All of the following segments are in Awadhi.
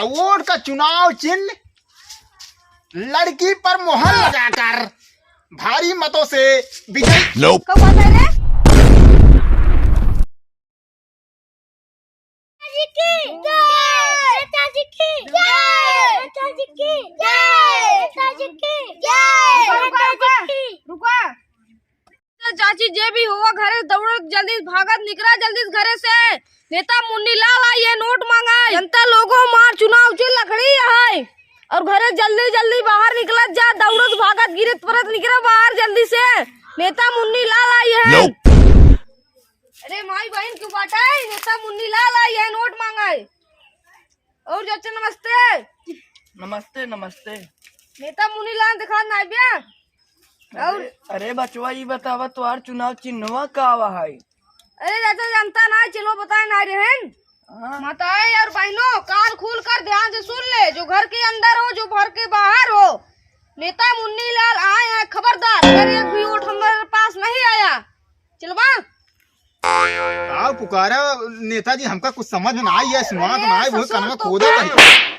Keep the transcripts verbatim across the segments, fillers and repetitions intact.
वोट का चुनाव चिन्ह लड़की पर मोहर लगाकर भारी मतों से विजयी। Nope। का बात है रे? नेताजी की जय। नेताजी की जय। नेताजी की जय। नेताजी की जय। रुका, रुका, नेताजी रुका। की। रुका। तो चाची, जे भी होवा घरे से दौड़ो, जल्दी से भागत निकरा, जल्दी से घरे से। नेता मुन्नी लाल आई है, वोट मांगा है। जनता लोगों, मार चुनाव चिन्ह लकड़ी है। और घरे जल्दी जल्दी बाहर निकलत जा, दौड़त भागत गिरत परत निकरा बाहर जल्दी से। नेता मुन्नी लाल आई है। Nope। अरे माई बहन क्यों बाटा है? नेता मुन्नी लाल आई है, वोट मांगा है। और चाचा नमस्ते। नमस्ते, नमस्ते। नेता मुन्नी लाल दिखा ना आइब्या। और अरे, अरे बचवा, ई बतावा, तोहार चुनाव चिन्हवा का आवा है? अरे चाचा, जनता ना, चलो बताए ना रहन। हाँ। माताएं और बहनों, कान खोल कर ध्यान से सुन ले, जो घर के अंदर हो, जो घर के बाहर हो, नेता मुन्नी लाल आए हैं, खबरदार, अगर एक भी वोट हमारे पास नहीं आया, चलबा। का पुकारा नेताजी, हमका कुछ समझ में ना आई है, सुनात अरे ना आई, बहुत ससुर कनवा तो खोदा का है।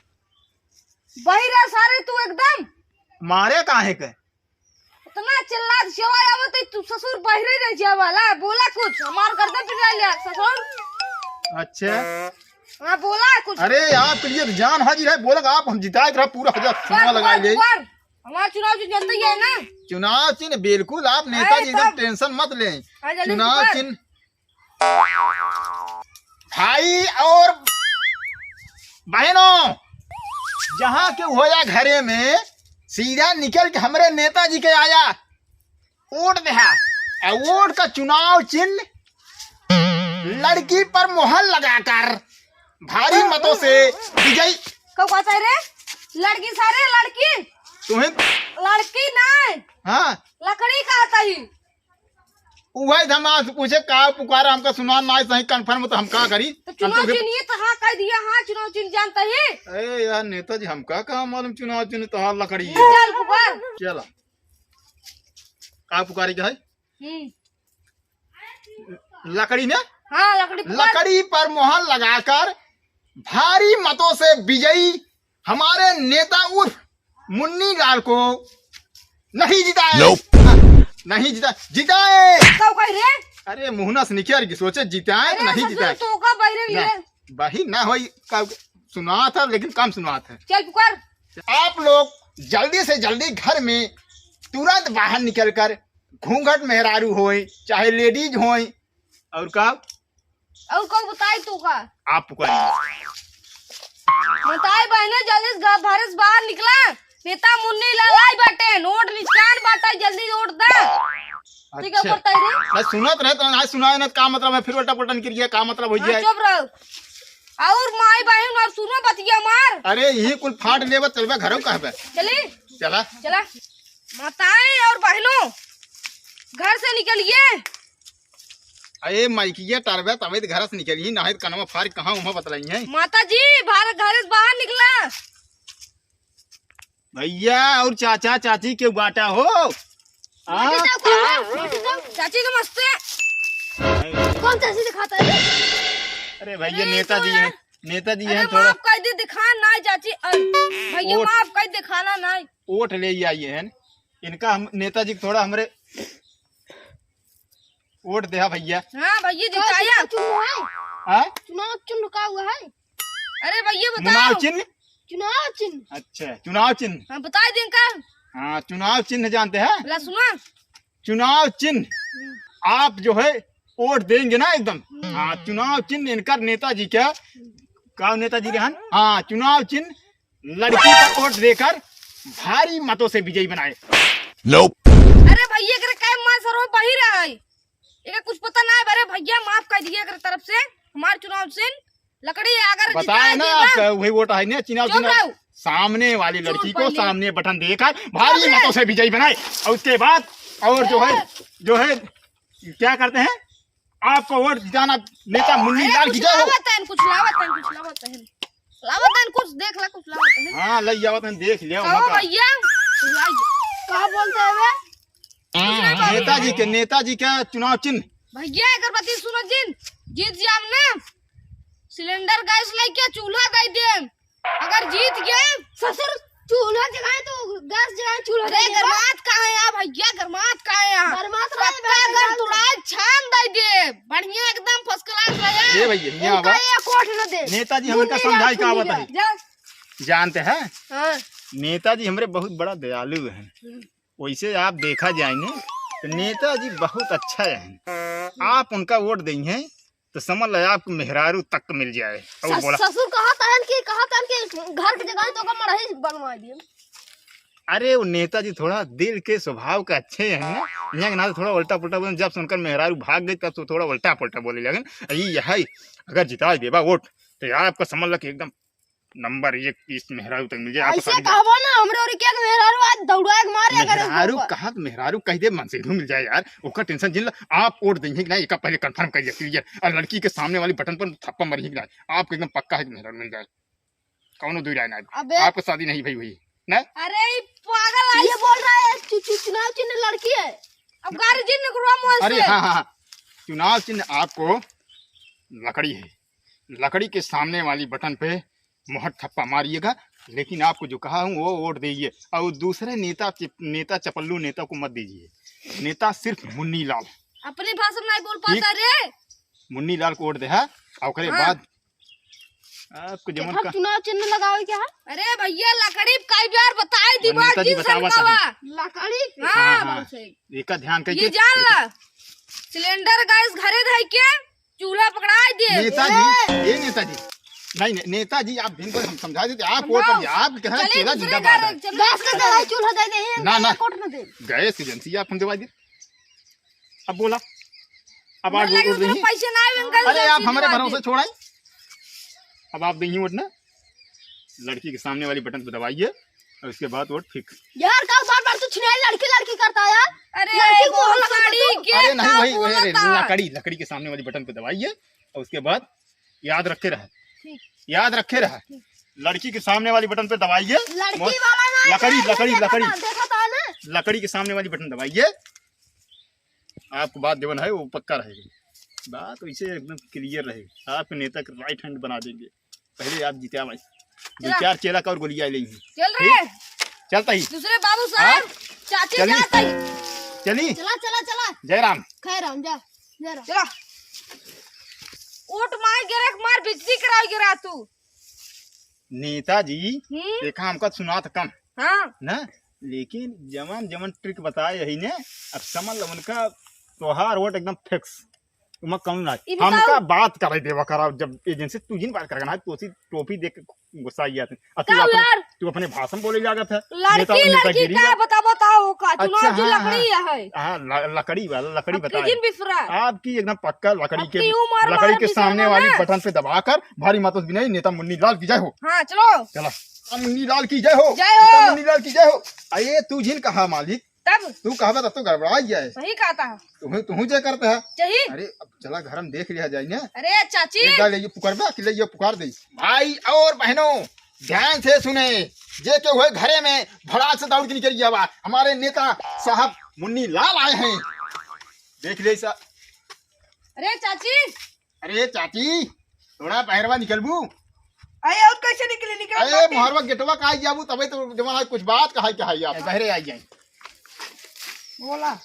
बहिरा सारे तू एकदम। मारे काहे के? इतना चिल्लात सेवा आवत है, तू ससुर बहिरे रह जावाला, बोला कुछ, हमार गर्दन पिटा लिया ससुर। अच्छा। हाँ, बोला कुछ। अरे यार, प्रिय जान हाजिर है, बोला आप हम जिताए रहा पूरा हजार सुनवा पर, लगाए पर, ले। पर, हमार चुनाव चिन्ह जनता ही है ना? चुनाव चिन्ह बिल्कुल, आप नेताजी अरे एकदम तब। टेंशन मत लें। हाँ, जल्दी चुनाव पर। चिन्ह भाई और बहनों, जहाँ के होया घरे में सीधा निकल के हमरे नेताजी के आया, वोट देहा। आ वोट का चुनाव चिन्ह लड़की पर मोहर लगाकर भारी मतों से विजयी। का कहता है रे? लड़की सारे लड़की। तुम्हें लड़की नहीं। हाँ। लकड़ी कहता ही। उहे हम आज पूछे का पुकारा, हमका सुना ना सही कंफर्म, तो हम का करी? तो हम चुनाव तो चिन्ह ये तो हाँ कह दिया, हाँ चुनाव चिन्ह जानता ही। ए यार नेताजी, हमका का मालूम चुनाव चिन्ह तो हाल लकड़ी है। चल पुकार। चला। का पुकारी का है? हम्म। लकड़ी ने? हाँ, लकड़ी पुकार। लकड़ी पर मोहर लगाकर भारी मतों से विजयी हमारे नेता उर्फ मुन्नी लाल को नहीं जिताए। Nope। हाँ, नहीं जिता, जिताए। सब कह रे। अरे मुहना से निकल के सोचे जिताए तो अरे नहीं ससुर, जिताए। तो का बहिरे ना, लिए? बहिर ना होई, का सुनात है लेकिन कम सुनात है। चल पुकार। आप लोग जल्दी से जल्दी घर में तुरंत बाहर निकल कर घूंघट मेहरारू होए चाहे लेडीज होए और का और कब बताई तू का? आप पुकारिए। बताई बहने, जल्दी से घर, घर से बाहर निकला। नेता मुन्नी लाल आई बाटे, वोट निशान बाटे, जल्दी वोट दा। ठीक है, अच्छा। बताई रे। मैं सुनत रहे तो आज सुनाए ना, का मतलब है? फिर उल्टा पुल्टा निकल गया, का मतलब हो हाँ, जाए? चुप रहो। और माई बहन, और सुनो बतिया मार। अरे यही कुल फाट लेबे, चलबे घरों कहबे। चली? चला। चला। माताएं और बहनों, घर से निकलिए। अरे माइकिया टरबे तबे तो घर से निकली, नाहीं तो कनवा फाड़ कहाँ उहाँ बतलाई है। माता जी, बाहर, घर से बाहर निकला। भैया और चाचा चाची के बाटा हो? हाँ? चाची नमस्ते। कौन चाची दिखाता है? अरे भैया अरे नेताजी थोड़ा हैं, नेताजी अरे हैं थोड़ा। माफ कर दे, दिखा ना चाची। अरे भैया वोट माफ कर, दिखाना ना। वोट ले आइए हैं, इनका हम नेताजी को थोड़ा हमरे वोट दे भैया। हाँ भैया, जिताया। चुनाव चिन्ह है? हाँ? चुनाव चिन्ह का हुआ है? अरे भैया बताओ। चुनाव चिन्ह? चुनाव चिन्ह। अच्छा, चुनाव चिन्ह। हाँ, बता दें का? हाँ, चुनाव चिन्ह जानते हैं? ला सुना। चुनाव चिन्ह। हम्म। आप जो है वोट देंगे ना एकदम। हम्म। हाँ, चुनाव चिन्ह इनकर नेताजी क्या? का नेताजी रहन? हाँ, चुनाव चिन्ह लड़की का वोट देकर भारी मतों से विजयी बनाए। Nope। अरे भैया, एकरे काहे मार सरो बहिर है? एका कुछ पता ना है। अरे भैया, माफ कर दिए एकरे तरफ से। हमार चुनाव चिन्ह लकड़ी अगर बताए जिताए ना देबा। आपका वही वोट है ना, चुनाव चुप चिन्ह रहो। सामने वाली चुप लड़की को पहले। सामने बटन देकर भारी चुप रहो। मतों से विजयी बनाए। और उसके बाद और जो है, ए। जो है, क्या करते हैं? आपको वोट जिताना नेता मुन्नी अरे लाल की कुछ जय हो। लावत है, कुछ लावत है, कुछ लावत है। लावत है, कुछ देख ला, कुछ लावत है। हाँ, लई आवत हैं, देख लिया कहो उनका। भैया, लाइए। का बोलते हैं बे? कुछ ना कहो। नेताजी के, नेताजी का चुनाव चिन्ह। भैया, एकर बात सुनो जिन, जीत जाम ना, सिलेंडर गैस लेके चूल्हा दे देम। अगर यार जीत गए। ससुर, चूल्हा जगाए तो गैस जगाए, चूल्हा अरे जगाए। गरमात का है यार भैया, गरमात का है यार? गरमात रहे पक्का भाई, अगर गरमात। तुड़ाए छान दे दे, बढ़िया एकदम first class रहे। ये भैया, यहाँ उनका आवा। ये कोट न दे। नेताजी हमरे का मुंडी समझाई का आवत है। जा। जानते हैं? हाँ। नेताजी हमरे बहुत बड़ा दयालु हैं। हम्म। वैसे आप देखा जाए न, तो नेताजी बहुत अच्छा है। आप उनका वोट देइहैं, तो समझ लो आपको मेहरारू तक मिल जाए। और सस-, बोला, ससुर कहत हन कि, कहत हन कि घर के जगह तो ओकर मड़ही बनवा दिए। अरे, वो नेताजी थोड़ा दिल के स्वभाव के अच्छे हैं ना, यहाँ के ना तो थोड़ा उल्टा पुल्टा बोले, जब से उनकर मेहरारू भाग गई, तब से थोड़ा उल्टा पुल्टा बोले लगन। अरे, यही अगर जिता देबा वोट, तो यार, आपका समझ लो कि एकदम नंबर एक पीस मेहरारू तक मिल जाए, आपको ऐसे शादी कहबो ना, हमरे और के मेहरारू आज दौड़ा के मारे, अगर मेहरारू कहा, मेहरारू कह दे, मन से मिल जाए यार, ओकर tension जिन ला। आप वोट देंगे कि ना, एका पहले confirm करिए, clear। और लड़की के सामने वाली बटन पर थप्पा मारिए कि ना, आपको एकदम पक्का है कि मेहरारू मिल जाए, कौनो दुई राय ना। अबे। आपको शादी नहीं भई हुई ना? अरे, ई पागल है। ये बोल रहा है, चु-, चु-, चुनाव चिन्ह लड़की है। अब गाड़ी जिन निकलवा मुंह अरे से। हाँ, हाँ, हाँ। चुनाव चिन्ह आपको लकड़ी है। लकड़ी के सामने वाली बटन पे मोहर थप्पा मारिएगा, लेकिन आपको जो कहा हूँ वो वोट दीजिए। और दूसरे नेता चिप-, नेता चपल्लू नेता को मत दीजिए। नेता सिर्फ मुन्नी लाल। अपनी भाषा में नहीं बोल पाता ठीक। रे। मुन्नी लाल को वोट दे, हाँ? और ओकरे हाँ। बाद आपको जमन देखा का चुनाव चिन्ह लगावे क्या है? अरे भैया, लकड़ी कई बार बताई दी और बात नेताजी जिन बतावा सरकावा। था। लकड़ी पे। हाँ, हाँ, हाँ। बहुत सही। एका ध्यान ये करके जान ला, सिलेंडर गैस घरे धई के चूल्हा पकड़ाई दे। नेताजी, ए! ए नेताजी, नहीं, नहीं, नेताजी, आप दिन भर हम समझा देते, आप हम वोट पर ना, आप कहे चलिए चूल्हा दूसरे जिंदाबाद घर, है। चलिए गैस का दूसरे चढ़ाई घर। चूल्हा दे दे, ना, ना। कोट में दे। गैस एजेंसी आप हम दिवाई दे। अब बोला, अब आज हमरे लगे वोट उतना देंगे। पैसे ना आवे, हम कल अरे, आप एजेंसी हमारे दिवाई भरोसे दे। छोड़ाई, अब आप देंगे वोट ना, लड़की के सामने वाली बटन पे दबाइए। और उसके बाद वोट fix। यार, का बार बार तू छिनाई लड़की लड़की करता है यार? अरे, लड़की वो को बोला था साड़ी तू? के अरे नहीं का भाई, वही, अरे, बोलता? लकड़ी, लकड़ी के सामने वाली बटन पे दबाइए और उसके बाद याद रखे रहे। ठीक। याद रखे रहे। ठीक। लड़की के सामने वाली बटन पे दबाइए। लड़की बस। वाला ना लकड़ी, है, लकड़ी, देखा लकड़ी। था, देखा था ना? लकड़ी के सामने वाली बटन दबाइए। आपको बात जवन है वो पक्का रहेगी। बात वैसे एकदम clear रहेगी। आपके नेता के right hand बना देंगे। पहले आप जीत्या भाई। दो चला। चार चेला का और गोलियां लेंगे। चल रे। ठीक? चलता ही। दूसरे बाबू साहब, हाँ? चाची चली। जाता ही। चली। चला, चला, चला। जय राम। खैर राम, जा। जय राम। चला। वोट मार गिरा, मार बेइज्जती कराई गिरा तू। नेताजी, हम्म? देखा हमका सुनात कम। हाँ। ना? लेकिन जवन जवन trick बताए यही ने, अब समझ लो उनका तोहार वोट एकदम fix। तुम कौन ना? ई बताओ। हमका बात करे देवा करा, जब एजेंसी तू जिन बात करेगा ना, तो उसी टोपी देख के गुस्सा आ जाते हैं। और तू का अपने, यार? तू अपने भाषण बोले लागत है। लड़की, नेता, लड़की नेतागिरी का है। बता, बताओ का? चुनाव अच्छा, की हाँ, लकड़ी हाँ। है। हाँ, ल-, लकड़ी वाला, लकड़ी अब बताए। किजिन बिसरा। आपकी एकदम पक्का लकड़ी अब के, की उम्र लकड़ी मार के भी सामने जाना वाली ना। बटन पे दबाकर भारी मतों से विनय, नेता मुन्नी लाल की जय हो। हाँ, चलो। चला। मुन्नी लाल की जय हो। जय हो। नेता मुन्नी लाल की जय हो। अरे, तू जिन कहा मालिक, तब? तू कहबे तब तो गड़बड़ा ही जाए। सही कहता है। तुहू, तुहू जे करते है। सही। अरे, अब चला घर में देख लिया जाए ना। अरे, चाची। एक गाल ये पुकारबे, कि ले ये पुकार दे। भाई और बहनों, ध्यान से सुने, जे के हुए घरे में भड़ाक से दौड़ के निकल गया बा। हमारे नेता साहब मुन्नी लाल आए हैं। देख ले सा। अरे, चाची। अरे चाची, थोड़ा बहरवा निकलबू। अरे और कैसे निकले, निकले अरे बाटे। मोहरवा गेटवा का आई जाबू, तबे तो जवन आज कुछ बात कहा, कहा आप ए, बहरे आई जाए। बोला।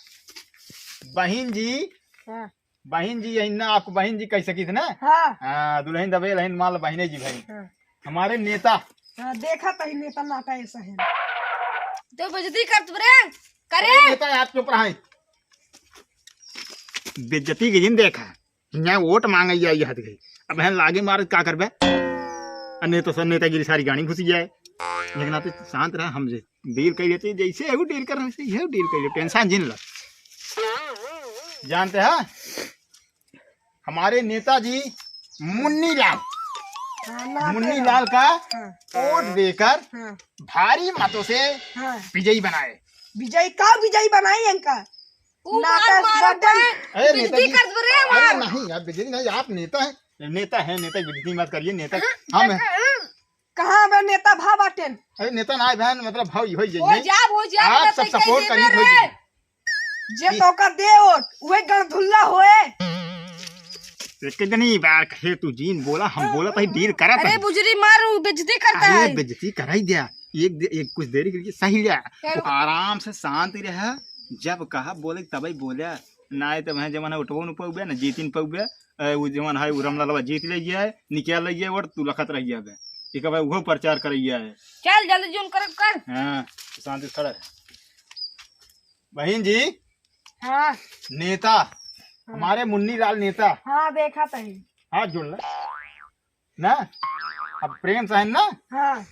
बहिन जी, हाँ। बहिन जी, यही ना आपको बहिन जी कह सकी थी ना? हाँ। हाँ, दुल्हन दबे लहिन माल बहिने जी भाई। हाँ। हमारे नेता। हाँ, देखा तही नेता नाटा ऐसा है। तो बेइज्जती कर तू रे, करे। अरे नेता आप चुप रहे। बेइज्जती के जिन देखा। हियाँ वोट मांगे आई हद गई। अब हम लागे मार का करबे? आ नेता सब नेतागिरी सारी गाड़ी घुसी जाए। लेकिन आप शांत रहा, हम जे डील कर लेते, जैसे है वो डील कर रहे हैं, वैसे ही है वो डील कर ले, टेंशन जिन ला। जानते हैं, हमारे नेताजी मुन्नी लाल, हाँ, ना मुन्नी पे लाल का हाँ। वोट देकर हाँ। भारी मतों से हाँ। विजयी बनाए। विजयी का विजयी बनाए इनका? ऊ नाटक मार मार बटन। पे अरे बिजली नेताजी, कर दे रे अरे मार। नहीं यार, बिजली नहीं, आप नेता हैं, नेता हैं, नेता की बिजली मत करिए, नेता हाँ, हम हैं। हाँ। कहाँ बे नेता भा बाटेन? अरे नेता ना बहन, मतलब भाव यही हो यही है। जा, हो जा, आप सब नेता support करिए, रे। हो जाए। जे ठीक। तोका दे वोट, उहे गणधुल्ला होए। एक दिन ही बार कहे तू जिन बोला, हम बोला तो ही डील करा अरे था। बुजुर्ग मारू, बेइज्जती करता अरे है। बेइज्जती कराई दिया। एक दे-, एक कुछ देरी के लिए सही लिया। क्या? आराम से शांति रहा, जब कहा बोले तबही बोला। नाहीं तो वह जमाना उठबो न पउबे, न जीतिन पउबे। ए, उ जवन है, उ रमलालवा जीत ले गया है, निकाल ले गया है, और तू लखत रह गया बे। एक बार उहो प्रचार कर गया है। चल, जल्दी जून कर, कर। हाँ, शांति से खड़ा रह। बहिन जी, हाँ। नेता, हाँ। हमारे मुन्नी लाल नेता। हाँ, देखा तही। हाथ जोड़ ले। ना? अब प्रेम से है ना? हाँ।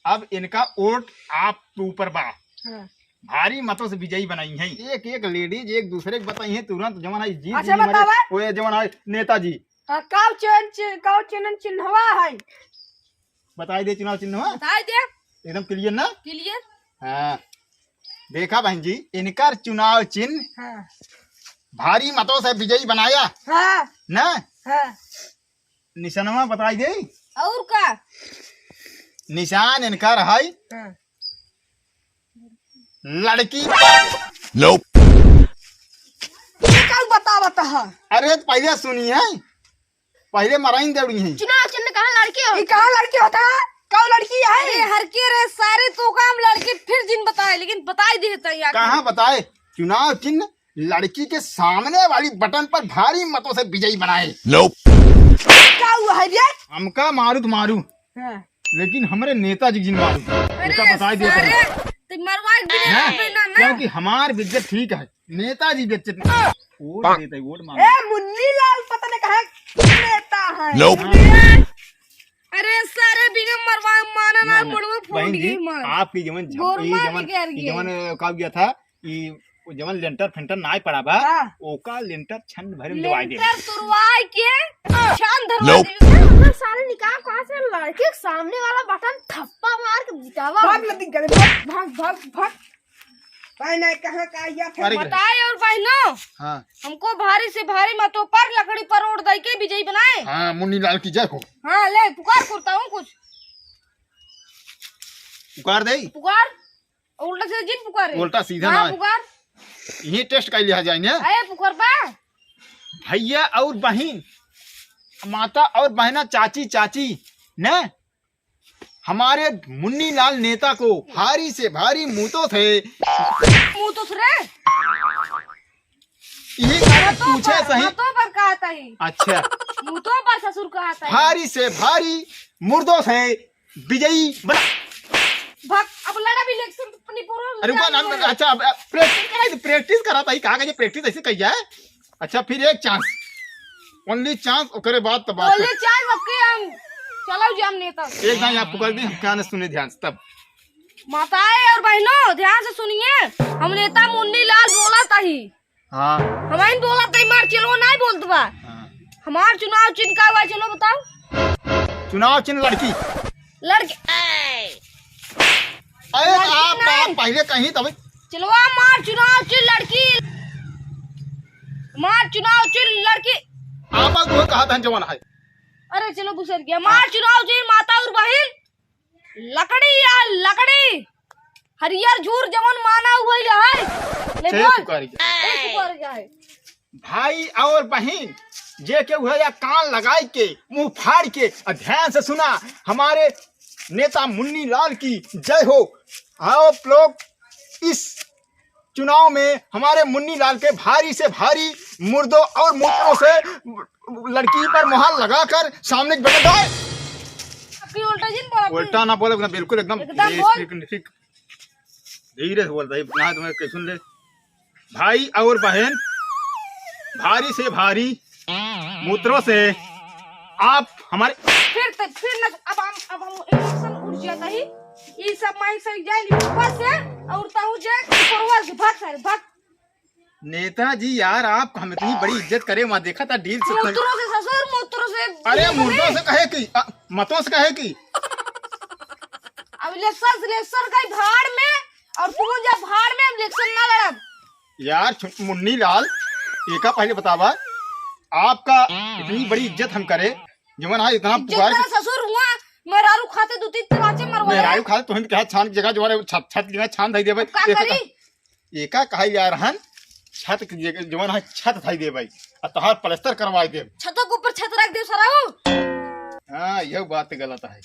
अब इनका वोट आप ऊपर बा। हाँ। भारी मतों से विजयी बनाई हैं। एक एक लेडीज एक दूसरे के बताई हैं तुरंत, जवन है जीत अच्छा, जी हमारे, बतावा। वो ये जवन है नेताजी। हाँ, काउ चैन चि-, काउ चैनन चिन्हवा है। बताई दे चुनाव चिन्हवा। बताई दे। एकदम क्लियर ना? क्लियर। हाँ। देखा बहन जी, इनकर चुनाव चिन्ह हाँ। भारी मतों से विजयी बनाया। हाँ। ना? हाँ। निशानवा बताई दे। और का? निशान इनकर है हाँ। लड़की पर। Nope। ये का बतावत है? अरे पहले सुनी है, पहले मराइन दौड़ी है। चुनाव चिन्ह कहाँ लड़की हो? ये कहाँ लड़की होता है? कौन लड़की है? अरे हर के रे सारे तो काम लड़की फिर जिन बताए, लेकिन बताई देता है यार। कहाँ बताए? चुनाव चिन्ह लड़की के सामने वाली बटन पर भारी मतों से विजयी बनाए। Nope। का हुआ है रे? हमका मारू तो मारू, हाँ। लेकिन हमरे नेताजी जिन मारू। अरे इनका बताई देता सारे, है। तो मरवाई भी ना, नहीं ना, ना। क्योंकि हमार इज्जत ठीक है, नेताजी इज्जत नहीं। वोट देता है, वोट मांग। ए, मुन्नी लाल पता नहीं कहाँ नेता है। Nope। अरे सारे बिना मरवाए माना ना, ना, ना। मुड़वा फोड़ बहन जी, गई मार। आपकी जवन झप-, गोरमा ये जवन, निकल ये गई। जवन, अ, का गया था, ई जवन लेंटर फेंटर नाय पड़ा बा, हाँ। ओका लेंटर छन भर में दवाई दे। लेंटर तुरवाई के छन धरवा Nope। दे। अरे, हमरा सारे निकाल कहाँ से लड़के के सामने वाला बटन थप्पा मार के जितावा। भाग लती गले, भाग, भाग, भाग, भाग। भाई ना कहाँ का आया था? अरे बताए और बहनों, हाँ। हमको भारी से भारी मतों पर लकड़ी परोड़ दई के विजयी बनाए। हाँ, मुन्नी लाल की जय हो। हाँ, ले पुकार करता हूँ कुछ। पुकार दे। पुकार। उल्टा सीधा जिन पुकारे। उल्टा सीधा हाँ, ना। पुकार। यही टेस्ट कर लिया जाए ना। अरे पुकार बा। भैया और बहिन, माता और बहना, चाची, चाची, ना? हमारे मुन्नी लाल नेता को भारी से भारी मूतों से मूतों से रे? यही कारण मूतों पूछे पर, सही। मूतों पर कहा था ही। अच्छा। मूतों पर ससुर कहा था ही। भारी से भारी मुर्दों से विजयी बना। भाग, अब लड़ा भी इलेक्शन अपनी पूर्व अरे रुका ना, जान अच्छा, अब, अब प्रैक्टिस करा, तो प्रैक्टिस करा था ही, कहा कि ये प्रैक्टिस ऐसे कही जाए। अच्छा, फिर एक चांस, ओनली चांस, ओकरे बाद तो बात है। ओनली चांस, ओके, हम चलो जी, हम नेता। एक दाई आप पकड़ दी, हम क्या न सुने ध्यान से तब। माताएं और बहनों, ध्यान से सुनिए, हम नेता मुन्नी लाल बोला था ही। हाँ। हमाइन बोला था ही, मार चलो नहीं बोलत बा। हाँ। हमार चुनाव चिन्ह का हुआ, चलो बताओ। चुनाव चिन्ह लड़की। लड़की। अरे तो लड़की आप, नहीं। आप पहले कहीं तब। चलो, मार चुनाव चिन्ह लड़की। मार चुनाव चिन्ह लड़की। आप वो कहा था जवान है। अरे चलो, बुसर गया। मार चुनाव चिन्ह माता और बहिन। लकड़ी या लकड़ी। हरियर झूर जवन माना हुआ है। ले चल बोल। पुकार गया। ए, पुकार गया है। भाई और बहिन, जे केहू है या कान लगाई के, मुंह फाड़ के और ध्यान से सुना, हमारे नेता मुन्नी लाल की जय हो। आप लोग इस चुनाव में हमारे मुन्नी लाल के भारी से भारी मुर्दों और मूत्रों से लड़की पर मोहर लगाकर सामने बैठ जाए। आपकी उल्टा जी बोला। उल्टा ना बोले, बिल्कुल एकदम एकदम बोल। ठीक, ठीक। धीरे से बोलता है, ना तुम्हें के सुन ले। भाई और बहन, भारी से भारी मूत्रों से आप हमारे फिर तो, फिर न, अब हम, अब हम इलेक्शन उठ जाता ही, ई सब माइक से जाए ऊपर से, और ताऊ जाए ऊपर से, भाग सारे, भाग। नेताजी यार, आप हम इतनी बड़ी इज्जत करे, वहाँ देखा था डील से। मूत्रों से ससुर, मूत्रों से अरे, मुर्दों से कहे की, अ, मतों से कहे की। अब इलेक्शन, इलेक्शन का ही भाड़ में, और तू जा भाड़ में, हम इलेक्शन ना लड़ब। यार छु-, मुन्नी लाल, एका पहले बतावा, आपका इतनी बड़ी इज्जत हम करे, जवन आज इतना इज्जत पुकार के करे ससुर हुआ, मेहरारू खाते दो तीन तमाचे मरवा मेहरारू खाते तुहन के हाथ छान के जगह जो है छत, छत के छान दे देबे। अब का एका करी? एका कहा यार हन, छत के जे-, जवन है, छत थाई देबे, आ तोहार प्लास्टर करवाई देब। छतों के ऊपर छत रख देब सराऊ। हाँ, यह बात गलत है।